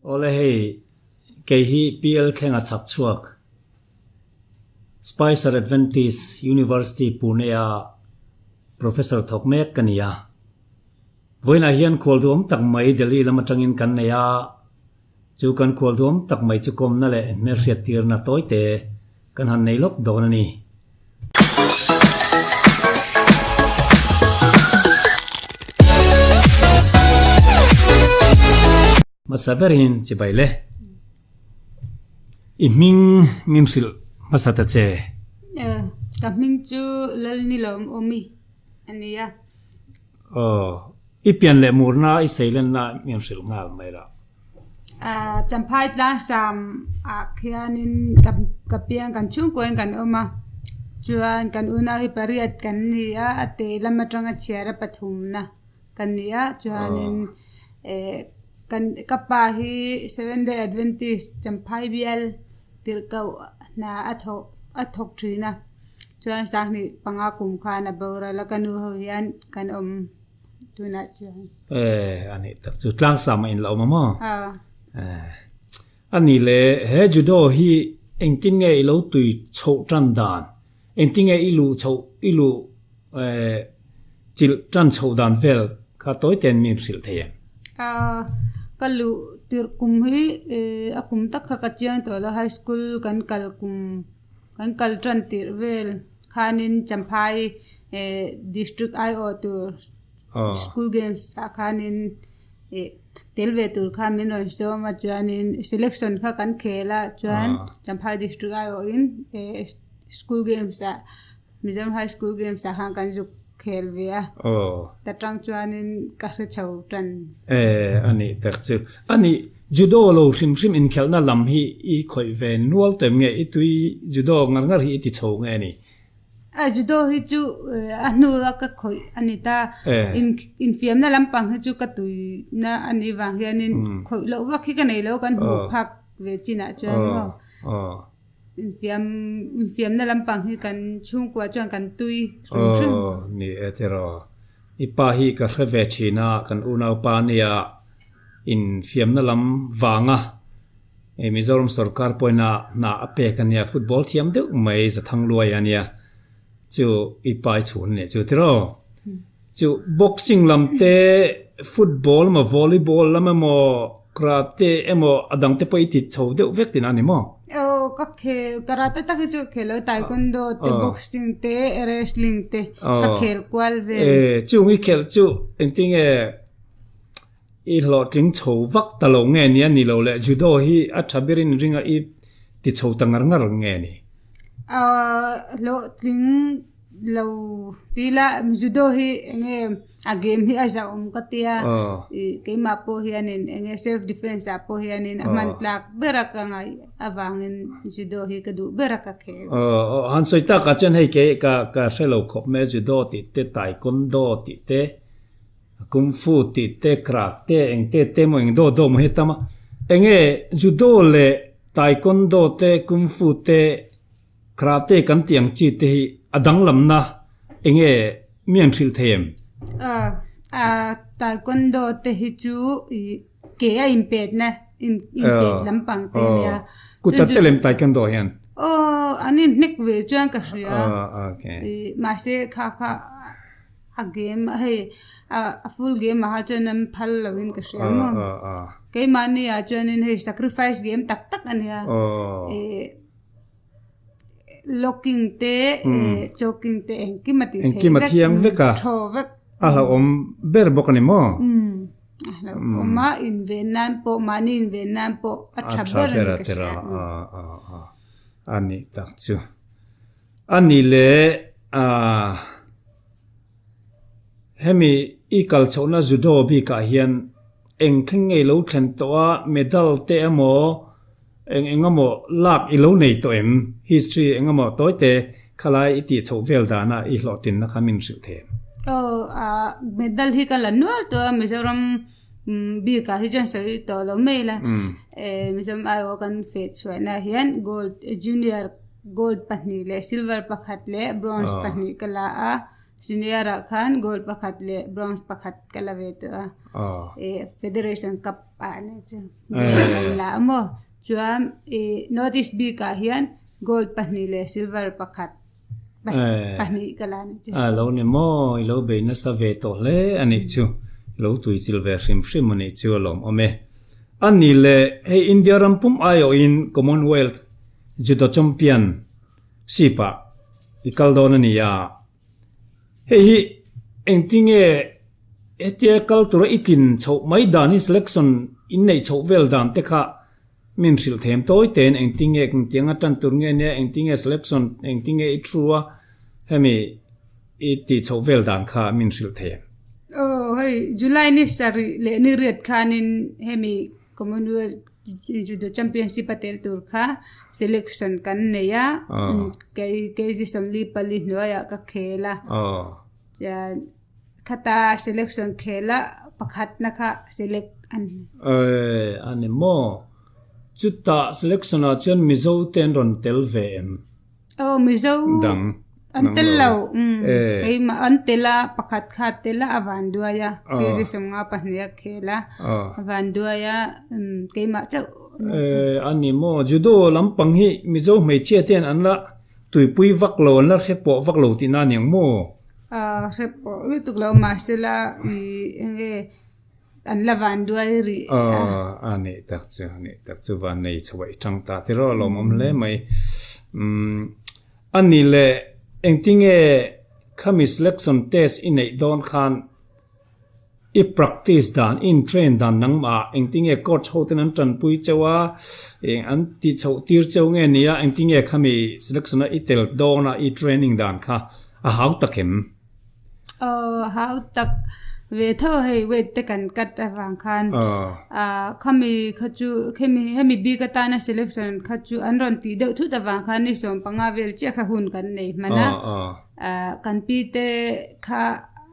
Awle hei, kei hi PL Thlenga chhak chhuak Spicer Adventist University Pune-a Professor thawk mek ka ni a. Vawiinah hian khual duhawm tak mai Delhi lam atangin kan nei a, chu kan khual duhawm tak mai chu kawmna leh hmelhriattirna tawite kan han nei lawk dawn a ni. Hmasa berin chibai le. I hming min hrilh hmasa ta che. Ka hming chu Lalnilawm Awmi a ni a. Aw, i pian leh murna i seilenna min hrilh nghal mai la. Champhai tlangsam ah khianin ka piang kan chhungkuain kan awm a, chuan kan unau hi pariat kan ni a, a teh lam atanga chhiar a pathumna kan ni a, chuanin eh kan ka pa hi Seventh Day Adventist Champhai bial tirhkoh hna a thawh a thawk thin a. Chuan sanghnih panga kum khan a boral a, ka nu ho hian kan awm tunah chuan. Eh, a nih tak chu tlangsam a inlo awm a maw? Eh, a nih le he judo hi engtin nge i lo tui chhoh tan dan, engtin nge i luh chhoh, i luh eh chilh tan chhoh dan vel kha tawi ten mi hrilh thei em? Ah, ka luh tirh kum hi eh a kum tak kha ka chiang tawh lo, high school kan kal kum Kan kal tan tirh vel khanin Champhai eh district aiawh tur school games ah khanin ih tel ve tur khan min rawn sawm a chuanin selection kha kan khel a chuan Champhai district aiawhin eh school games ah Mizoram high school games ah khan kan zuk khel ve a ta tang chuanin ka hre chho tan. Eh a nih tak chu. A nih judo lo hrim hrim inkhelhna lam hi i khawih ve nual tawh em nge i tui judo ngar ngar hi i ti chho nge ni? A judo hi chu a hnu a ka khawih a ni ta. Infiamna lampang hi chu ka tuina a nih vang hianin khawih loh vak hi ka nei lo kan hmuh phak ve chinah chuan maw. Infiam infiamna lampang hi kan chhungkua chuan kan tui hrim hrim. Aw ni e tiraw. I pa hi ka hre ve thin a, kan unaupa nia infiamna lam vanga Mizoram sorkar pawhin a hna a pek a nia, football thiam deuh mai Zathangluai a nia. Chu i pa i chhun a nih chu tiraw. Chu boxing lam te, football emaw volleyball lam emaw karate emaw a dang te pawh i ti chho deuh vek tihna a ni maw? Aw ka khel, karate tak hi chu ka khel lo, taekwondo te, boxing te, wrestling te ka khel kual vel. E chung i khelh chu engtinge i hlawhtling chho vak ta lo nge ni a ni lo le judo hi a tha berin ringa i ti chho ta ngar ngar nge ni? Aw hlawhtling Lo ti la judo hi enge a game hi a zauh awm ka tia ih keimah pawh hianin enge self defense ah pawh hianin a hman tlak ber a ka ngaih avangin judo hi ka duh ber a ka khel. Aw han sawi tak ah chuan hei kei ka ka hre lo khawp mai a judo tih te taekwondo tih te kung fu tih te karate eng te te emaw eng do do maw hi a tam a enge judo leh taekwondo te kung fu te Karate kan tih ang chi te hi a danglamna enge mi an hrilh thei em? A Taekwondo te hi chu ih ke a inpetna inpet lampang te a nia. Kut a tel em Taekwondo hian? Aw an inhnek ve chuan ka hria. Ih mahse kha kha a game hei a full game ah kha chuan an phal lo in ka hria maw. Keimahni ah chuanin hei sacrifice game tak tak a nia. Ih. Locking te choking te engkim a tih theih Engkim a thiang vek a. Thaw vek. A hlauhawm ber bawk a ni maw? A hlauhawm a, inven nan pawh mahni inven nan pawh a tha ber a ni ka hria. A nih tak chu. A nih leh hemi i kal chhohna judo bikah hian eng thleng ngei lo thlen tawh a medal te emaw Eng eng emaw lak i lo nei tawh em? History eng emaw tawi te khalai i tih chhoh vel dana i hlawhtlinna kha min hrilh thei em? Aw, medal hi ka la nual tawh a, Mizoram bikah hi chuan sawi tawh lo mai ila. Mizoram aiawh kan feh chhuahna hian gold junior gold pahnih leh silver pakhat leh bronze pahnih ka la a. Senior ah khan gold pakhat leh bronze pakhat ka la ve tawh a. Federation Cup ah nia chu gold an la a maw? Chuan North East bik ah hian gold pahnih leh silver pakhat pahnih ka la nia chu. A lo ni maw? I lo bei nasa ve tawh hle a nih chu. I lo tuichil ve hrim hrim a nih chu a lawmawm e. A ni le, hei India ram pum aiawhin Commonwealth Judo Champion ship ah i kal dawn a ni a. Hei hi engtinge hetia kal tura i tlin chhoh mai dan hi selection in neih chhoh vel dan te kha min hrilh them tawi tein engtinge engtianga tan tur nge nia engtinge selection engtinge i thu a hemi i tih chhoh vel dan kha min hrilh them. Aw hei July ni sarih leh ni riat khanin hemi Commonwealth Judo Championship a tel tur kha selection kan nei a, kei kg 44 hnuaiah ka khel a, chuan khata selection khel a pakhatna kha select a ni. Ae a ni maw? Chutah selection ah chuan Mizo te an rawn tel ve em? Aw Mizo Dang an tel lo umm keimah an tel a pakhat kha a tel a a van duai a kg 52 a khel a a van duai a umm keimah chauh Eh a ni maw judo lampang hi Mizo hmeichhia te hian an la tuipui vak lo an la hre pawh vak lo tihna a ni ang maw? Ah hre pawh lutuk lo mahsela ih enge An la van duai rih a. Aw, a nih tak chu, a nih tak chu van nei chho a i tang ta tiraw a lawmawm hle mai. Umm, a ni le, engtinge khami selection test i neih dawn khan i practice dan, i in train dan nangmah engtinge coach ho ten an tanpui cheu a, eng an ti chhoh tir cheu nge nia, engtinge khami selection a i tel dawn a i training dan kha a hau tak em? Aw hau tak ve tho hei weight te kan cut avang khan ah khami kha chu khemi hemi bik atana selection kha chu an rawn tih deuh thut avang khan ni 15 vel chiah kha hun kan nei hman a ah kan pi te kha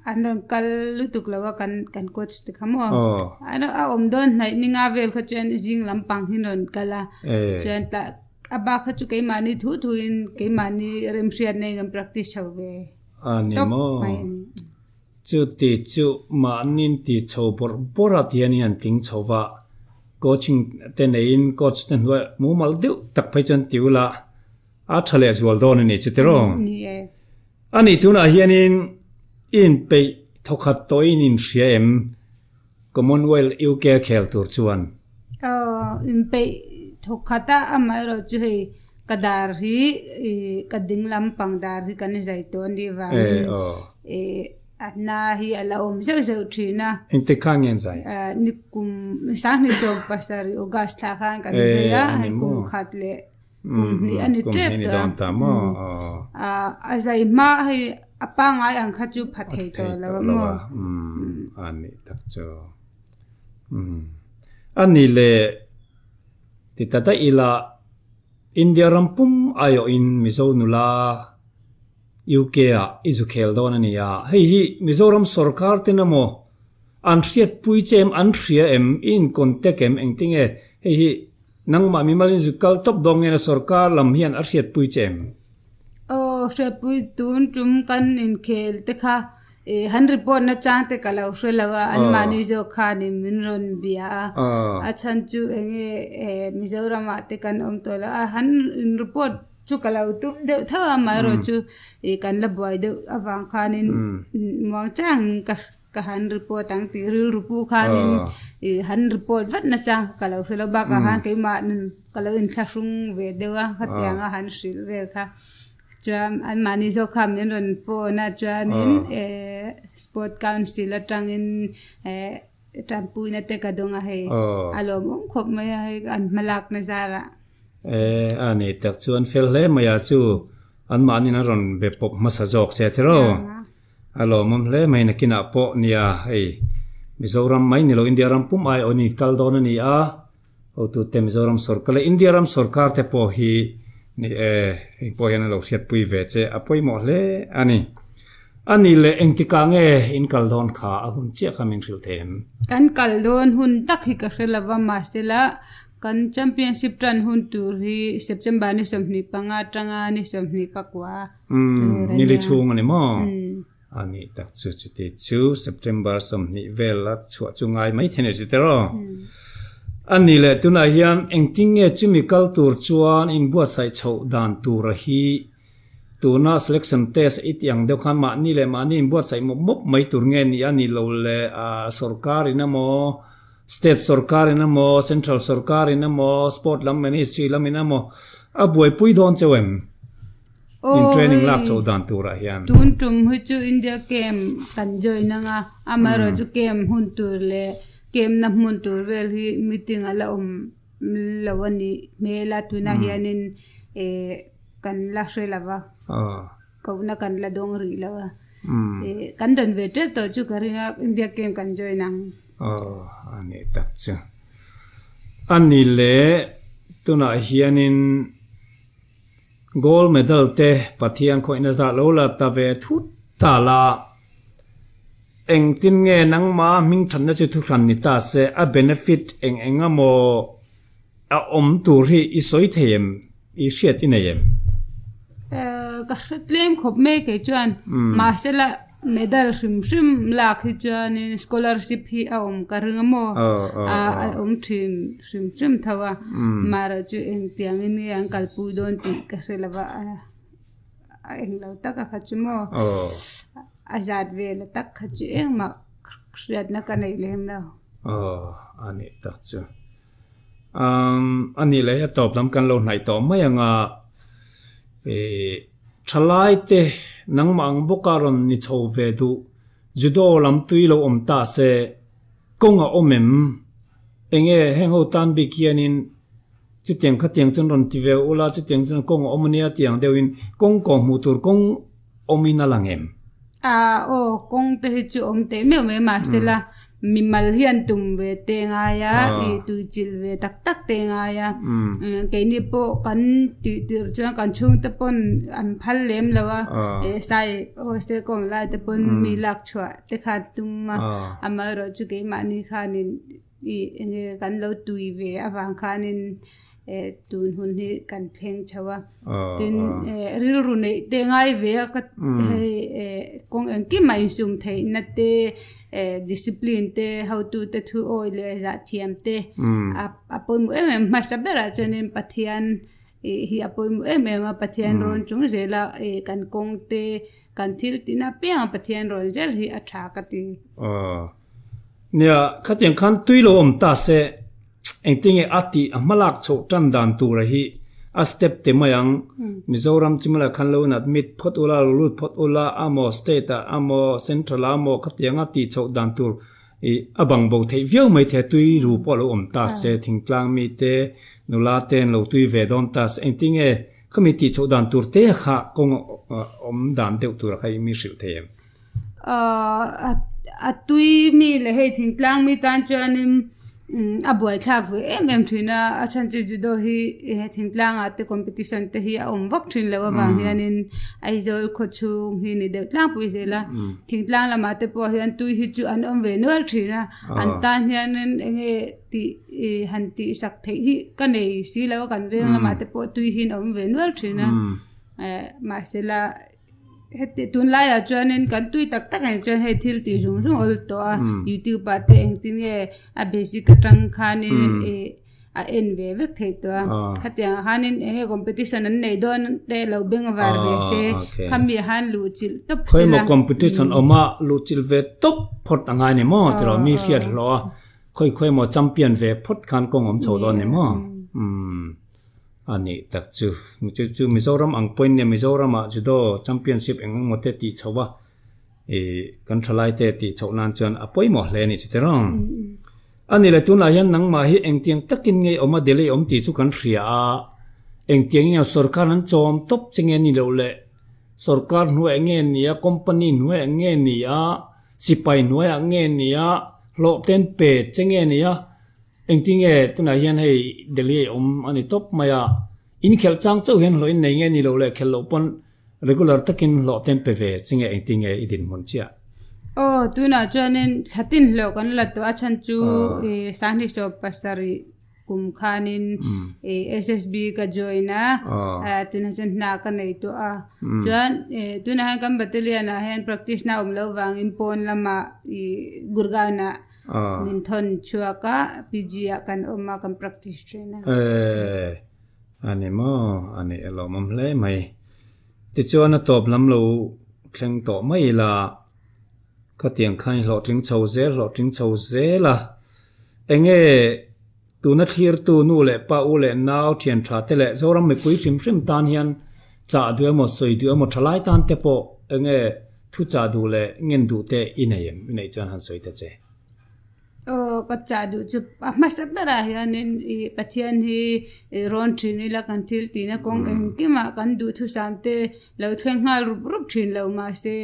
an rawn kal lutuk lo a kan kan coach te kha maw a awm dawn hnaih ni nga vel kha chuan zing lampang hi an rawn kal a chuan tah a bak kha chu keimahni thu thuin keimahni remhriatna in kan practice chho ve. A ni maw? Chuti chu mahniin ti chho bawrh bawrh a ti hian an tling chho va, coaching te neiin coach te hnuai mumal deuh tak phei chuan ti ula a tha leh zual dawn a ni chu tiraw? A nih tunah hianin i inpeih thawkhat tawhin i inhria em Commonwealth UK khel tur chuan? Aw, inpeih thawkhat a, amaherawh chu hei ka dar hi ka ding lampang dar hi kan zai tawh a nih vangin a hna hi a la awm zeuh zeuh thin a. Engtik khan nge an zai? Ni kum sanghnih sawm pasarih August thla khan kan zai a, hei kum khat leh kum hnih a ni tep tawh a. A zai hma hei a pangngai ang kha chu pha thei tawh lo a maw? A nih tak chu. A nih le ti ta daih ila India ram pum aiawhin Mizo nula UK ah i zu khel dawn a ni a, hei hi Mizoram sorkar ten emaw an hriatpui che em, an hria em, i in contact em, engtinge hei hi nangmah mimalin zu kal tawp dawn nge na sorkar lam hian a hriatpui che em? Aw hriatpui tun tum kan inkhel te kha Ih han report na chang te ka lo hre lo a, an mahni zawk khanin min rawn bia a, a chhan chu eng nge eh Mizoram ah te kan awm tawh lo a, han in report chu ka lo tum deuh tho a, amaherawh chu ih kan la buai deuh avang khanin muang changin ka ka han report ang tih rilru pu khanin ih han report vat na chang kha ka lo hre lo, bakah khan keimah ka lo inthlahrung ve deuh a, khatianga han hrilh vel kha. Chuan anmahni zawk kha min rawn phone a chuanin eh sport council atangin eh tanpuina te ka dawng a hei a lawmawm khawp mai a hei an hmalakna zarah. Eh a ni tak chuan fel hle mai a chu anmahniin an rawn be pawp hmasa zawk che tiraw a lawmawm hle mai nakinah pawh nia hei Mizoram mai ni lo India ram pum ai aw ni kal dawn a ni a. Hotute Mizoram sorkar leh India ram sorkar te pawh hi ni e, heng pawh hian an lo hriatpui ve che a pawimawh hle a ni. A nih leh engtikah nge in kal dawn kha a hun chiah kha min hrilh thei em? Kan kal dawn hun tak hi ka hre lova mahsela kan championship tan hun tur hi September ni 25 atanga ni 24 tur a nia. Nili chhung a ni maw? A nih tak chu chuti chu September 20 vel a chhuah chu ngai mai thei a ni chute rawh. A nih leh tunah hian engtin nge chumi kal tur chuan inbuatsaih chhoh dan tura hi tuna selection test i tih ang deuh khan mahni leh mahni inbuatsaih mawp mawp mai tur nge ni a ni lo le sorkar in emaw state sorkar in emaw central sorkar in emaw sport lam ministry lam in emaw a buaipui dawn cheu em? In training lak chhoh dan turah hian. Tun tum hi chu India camp kan join anga amaherawh chu camp hun tur leh camp na hmun tur vel hi meeting a la awm lo a nih hmel a tunah hianin eh kan la hre lo va kohna kan la dawng rih lo a eh kan dawn ve tep tawh chu ka ring a India camp kan join ang. Aw a nih tak chu. A ni leh tunah hianin. Gold medal te Pathian khawihna zah lo la ta ve thut ta la. Engtin nge nangma hmingthatna chu thuhran ni ta se a benefit eng eng emaw a awm tur hi i sawi thei em? I hriat i nei em? Ka hre tlem khawp mai kei chuan mahsela Medal hrim hrim lak hi chuanin scholarship hi a awm ka ring a maw? A awm thin hrim hrim tho a, mahrawh chu engtiangin nge an kalpui dawn tih ka hre lo va, a englo tak a kha chu maw? A zat vel a tak kha chu engmah hriatna ka nei lem lo. Aw, a nih tak chu. A nih leh a tawp lam kan lo hnaih tawh mai ang a, ih thalai te nangmah ang bawka rawn ni chho ve duh judo lam tui lo awm ta se kawng a awm em? Enge heng ho tan bik hianin chutiang khatiang chuan rawn ti ve ula chutiang chuan kawng a awm ania tiang deuhin kawng kawh hmuh tur kawng awmin a lang em? A aw, kawng te hi chu awm teh meuh mai mahsela mimal hian tum ve te ngai a, i tuichilh ve tak tak te ngai a. Keini pawh kan tih tirh chuan kan chhungte pawn an phal lem lo a, sai hostel ka awm lai te pawn mi lak chhuah te kha an tum a, amaherawhchu keimahni khanin I enge kan lo tui ve avang khanin eh tun hun hi kan thleng chho a tin eh rilru neih te ngai ve a ka hei eh kawng engkim a insum theihna te eh discipline te hotu te thu awi leh zah thiam te a pawimawh em em hmasa berah chuanin Pathian ih hi a pawimawh em em a Pathian rawn chung zela ih kan kawng te kan thil tihna pianga Pathian rawn zel hi a tha ka ti. Nia, khatiang khan tui lo awm ta se, engtinge a tih a hmalak chhoh tan dan tura hi a step te mai ang. Mizoram chimla khan lo in admit phawt ula, lo lut phawt ula, amaw state ah amaw central ah amaw khatiang a tih chhoh dan tur i a bang bo theih viau mai thei a, tui ru pawh lo awm ta se, thingtlang mite, nula te an lo tui ve dawn ta se, engtinge khami tih chhoh dan tur te kha kawng awm dan deuh tura kha i mi hrilh thei em? A tui mi leh hei thingtlang mi tan chuanin a buaithlak ve em em thin a, a chhan chu judo hi thingtlang ah te competition te hi a awm vak thin loh avang hianin Aizawl khaw chhung hi ni deuh tlangpui zel a, thingtlang lamah te pawh hian tui hi chu an awm ve nual thin a, an tan hianin eng nge tih han tih sak theih hi ka nei si lo a kan veng lamah te pawh tui hi an awm ve nual thin a, mahsela. Heti tunlaiah chuanin kan tui tak tak ang chuan hei thil tih zung zung awl tawh a youtube ah te engtin nge a basic atang khanin ih a en ve vek theih tawh a khatiang ah khanin eng nge competition an neih dawn te lo beng var ve se khami ah khan luh chilh tawp se la. Khawimaw competition awm a luh chilh ve tawp phawt a ngai ni maw tiraw mi hriat hlawh a khawi khawimaw champion ve phawt khan kawng awm chho dawn ni maw umm. A nih tak chu. Chu chu Mizoram ang pawhin nia Mizoramah Judo Championship eng emaw te tih chho va ih kan thalai te tih chhoh nan chuan a pawimawh hle a nih chu tiraw. A nih leh tunah hian nangmah hi engtiang takin nge awm a delay awm tih chu kan hria a, engtiang nge sorkar an chawm tawp che nge ni loh le sorkar hnuaiah nge ni a, company hnuaiah nge ni a, sipai hnuaiah nge ni a, hlawhten pe che nge ni a, Engtin nge tunah hian hei Delhi a awm a ni tawp mai a, in khelh chang chauh hian hlawh in nei nge ni lo leh khelh loh pawn regular takin hlawh ten pe ve chi nge engtin nge i dinhmun chiah? Aw, tunah chuanin thlatin hlawh kan la tawh a chhan chu i Sanghni sawm pasarih kum khanin SSB ka join a, tunah chuan hna ka nei tawh a. Chuan tunah hian kan battalion ah hian practice na awm loh vangin pawn lamah Gurgaon ah min thawn chhuak a, PG ah kan awm a, kan practice thin a. A ni maw? A ni a lawmawm hle mai. Tichuan a tawp lam lo thleng tawh mai ila, khatiang khan i hlawhtling chho zel hlawhtling chho zel a. Enge tuna thlirtu nu leh pa u leh nau thian tha te leh Zoram mipui hrim hrim tan hian chah duh emaw sawi duh emaw thalai tan te pawh enge thu chah duh leh ngen duh te i nei em? I neih chuan han sawi ta che. Aw ka chah duh chu a hmasa berah hianin ih Pathian hi ih rawn thin ila kan thil tihna kawng engkimah kan duhthusam te lo thleng nghal rup rup thin lo mahse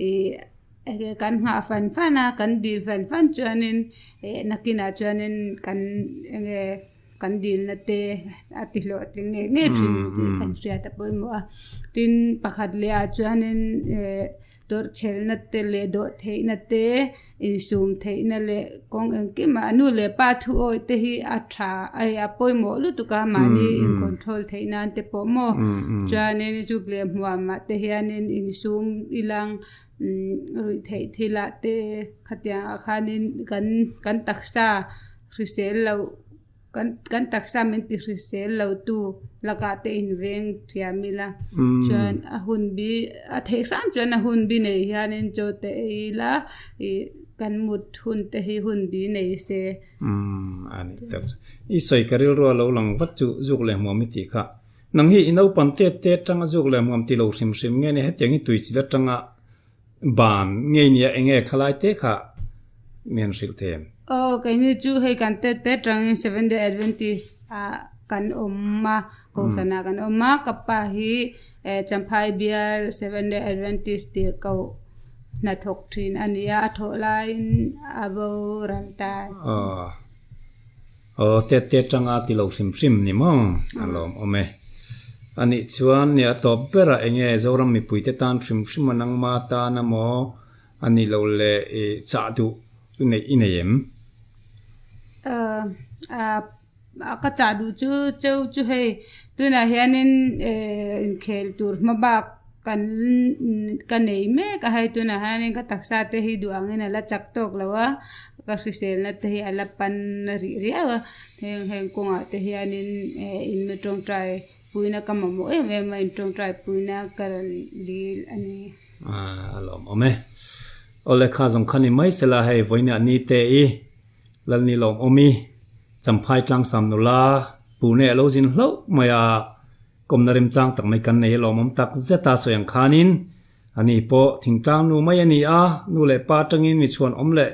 ih enge kan nghah fan fan a kan dil fan fan chuanin ih nakinah chuanin kan enge kan dilna te a ti hlawhtling ngei ngei thin tih kan hriat a pawimawh a tin pakhat leh ah chuanin eh tawrhchhelna te leh dawh theihna te insum theihna leh kawng engkimah nu leh pa thu awi te hi a tha a a pawimawh lutuk a mahni in control theih nan te pawh maw chuanin zuk leh hmuamah te hianin insum ilang ruih theih thil ah te khatiang ah khanin kan kan taksa hrisel loh kan kan taksa min ti hrisel lo tu lakah te inveng thiam ila chuan a hun bi a theih hram chuan a hun bi nei hianin chaw te ei ila ih kan mut hun te hi hun bi nei se. Umm a ni tak chu. I sawi ka rilru a lo lang vat chu zuk leh hmuam i tih kha. Nang hi i naupang tet te atanga zuk leh hmuam ti lo hrim hrim nge ni hetiang hi tui chil atanga Ban ngei nia enge khalai te kha min hrilh thei em? Aw, keini chu hei kan tet te atangin Seventh Day Adventist ah kan awm a, Kohhran ah kan awm a, ka pa hi Champhai bial Seventh Day Adventist tirhkoh hnathawk thin a ni a, a thawh laiin a boral ta. Aw, Aw, tet te atanga ti lo hrim hrim ni maw? A lawmawm e. A nih chuan nia tawp berah enge Zoram mipuite tan hrim hrim a nangma tan a maw a nih loh leh i chah duh i neih i nei em? Aw, ka chah duh chu cheu chu hei tunah hianin inkhel tur hma bak kan ka nei mek a hei tunah hianin ka taksa te hi duh angin a la chak tawk lo a. Ka hriselna te hi a la pan rih riau a, heng heng kawngah te hianin eh in mi tawngtai puina ka mamawh em em a, in tawngtai puina ka rawn dil a ni. A lawmawm e. Aw lehkha zawng kha ni mai sela hei vawiinah ni te i Lalni lawmawm i Champhai tlangsam nula Pune a lo zin hlauh mai a, kawmna remchang tak mai kan nei a lawmawm tak zet a sawi ang khanin Ani pawh thingtlang nu mai a ni a, nu leh pa atangin mi chhuan awm leh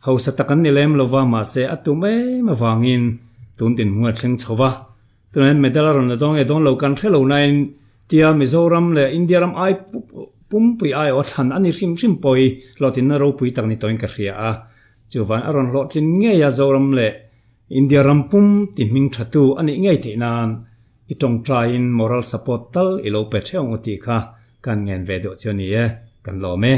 hausa tak an ni lem lo va, mahse a tum em avangin tun dinhmun a thleng chho va. Tunah hian medal a rawn la dawn nge dawn lo kan hre lo nain tia Mizoram leh India ram ai pumpui aiawh a thlan a ni hrim hrim pawh hi hlawhtlinna ropui tak ni tawhin ka hria a. Chuvan a rawn hlawhtlin ngei a Zoram leh India ram pum ti hming thatu a nih ngei theih nan I tawngtaiin moral support tal i lo pe theuh ang u tih kha kan ngen ve deuh chu a ni e, kan lawm e.